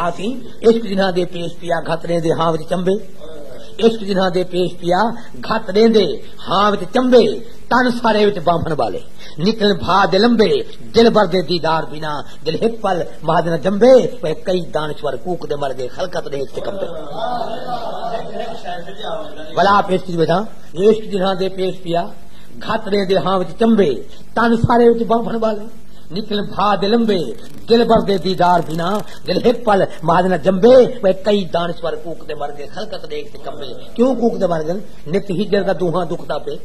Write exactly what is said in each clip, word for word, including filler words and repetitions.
آسی۔ عشق جنہاں دے پیش پیا، گھت ݙیندے ہاں وچ چمبے۔ عشق جنہاں دے پیش پیا، گھت ݙیندے ہاں وچ چمبے۔ تن سارے وچ بانبھݨ والے، نکلن بھا دے لمبے۔ دلبر دے دیدار بنا، دل ہک پل مہد نہ جمبے۔ پر کئی دانشور کوک دے مر ڳئے، خلقت ݙیکھ تے کمبے۔ ولا پیش کیتی ٻیٹھاں، عشق جنہاں دے پیش پیا، گھت ݙیندے ہاں وچ چمبے۔ تن سارے وچ بانبھݨ والے، نکلن بھا دے لمبے۔ دلبر دے دیدار بنا، دل ہک پل مہد نہ جمبے۔ وے کئی دانشور کوک دے مر ڳئے، خلقت ݙیکھ تے کمبے۔ کیوں کوک دے مر ڳئے؟ نت ہجر دا دونہاں دکھدا پئے۔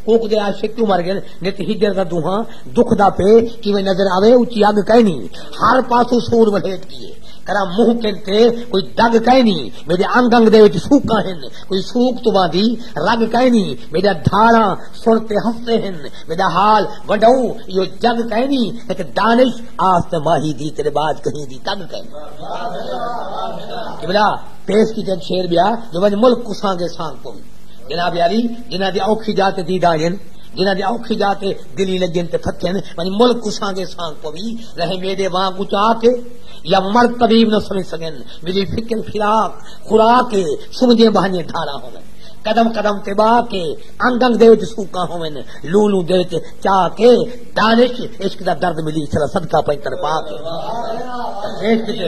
کوک دے عاشق کیوں مر ڳئے؟ نت ہجر دا دونہاں دکھدا پئے۔ کیویں نظر آوے اچی اڳ کائنی، ہر پاسوں سور ولھیٹ ڳئے۔ کرا منہ کن تے کوئی دڳ کائنی، میݙے انگ انگ دے وچ سوکاں ہن۔ کوئی سوک توں ٻاندی رڳ کائنی، میݙا دھاڑاں سݨ تے ہسدے ہن۔ میݙا حال ونڈاؤں ایہو جڳ کائنی، ہک دانش آس تے ماہی دی، تیݙے بعد کہیں دی تڳ کائنی۔ قبلہ پیش کیتے شعر ٻیا، جو ونڄ ملک کساں گے سانگ پوی۔ جناب عالی، جنہاں دی اوکھی جا تے دیداں ہن، جنہاں دی اوکھی جا تے دلی لڳن تے پھتھن، ونڄ ملک کساں گے سانگ پوی۔ رہے میݙے وانگ اچا کے، یا مرد طبیب نہ سمجھ سڳن۔ میݙی فکر فراق خوراک ہے، سمجھے بہانے دھاڑا ہوون۔ قدم قدم تے ٻا کے، انگ انگ دے وچ سوکاں ہوون۔ لوں لوں دے وچ چا کے، دانش عشق دا درد ملی، سرا صدقہ پئیں تڑپا کے۔ عشق دے